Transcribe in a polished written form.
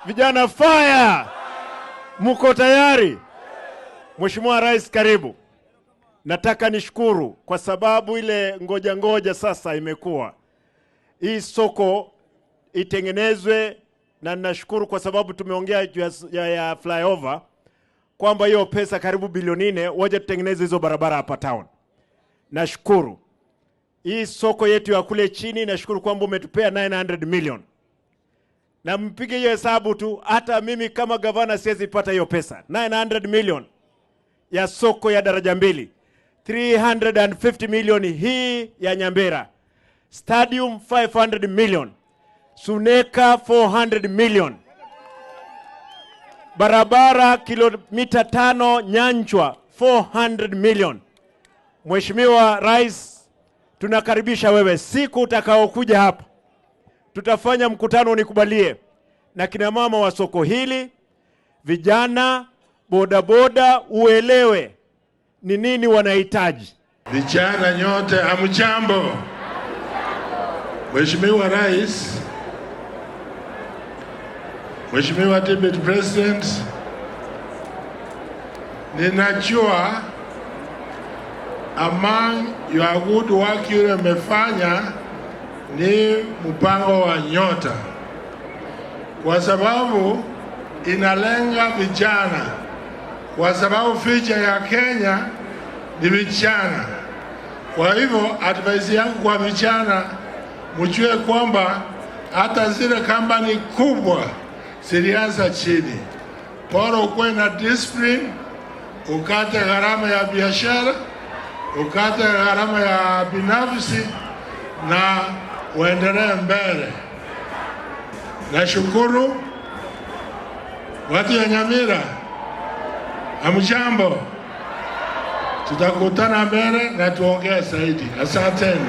Vijana fire! Mko tayari? Mheshimiwa Rais, karibu. Nataka nishukuru kwa sababu ile ngoja ngoja sasa imekuwa hii soko itengenezwe, na ninashukuru kwa sababu tumeongea juu ya flyover kwamba hiyo pesa karibu bilioni 4 waje tutengeneze hizo barabara hapa town. Nashukuru hii soko yetu ya kule chini, nashukuru kwamba umetupea 900 million na mpige hiyo hesabu tu, hata mimi kama gavana siwezi pata hiyo pesa 900 million ya soko ya daraja mbili, 350 million hii ya Nyambera, stadium 500 million, Suneka 400 million, barabara kilomita 5 Nyanchwa 400 million. Mheshimiwa Rais, tunakaribisha wewe siku utakaokuja hapa tutafanya mkutano, nikubalie na kina mama wa soko hili, vijana, bodaboda, uelewe ni nini wanahitaji. Vijana nyote hamjambo. Mheshimiwa Rais, Mheshimiwa Deputy President, ninajua among your good work yule mmefanya ni mpango wa Nyota, kwa sababu inalenga vijana, kwa sababu future ya Kenya ni vijana. Kwa hivyo advice yangu kwa vijana, mjue kwamba hata zile kampani kubwa zilianza chini. Bora ukuwe na discipline, ukate gharama ya biashara, ukate gharama ya binafsi na uendelee mbele. Nashukuru watu ya Nyamira, hamjambo. Tutakutana mbele na tuongee zaidi. Asanteni.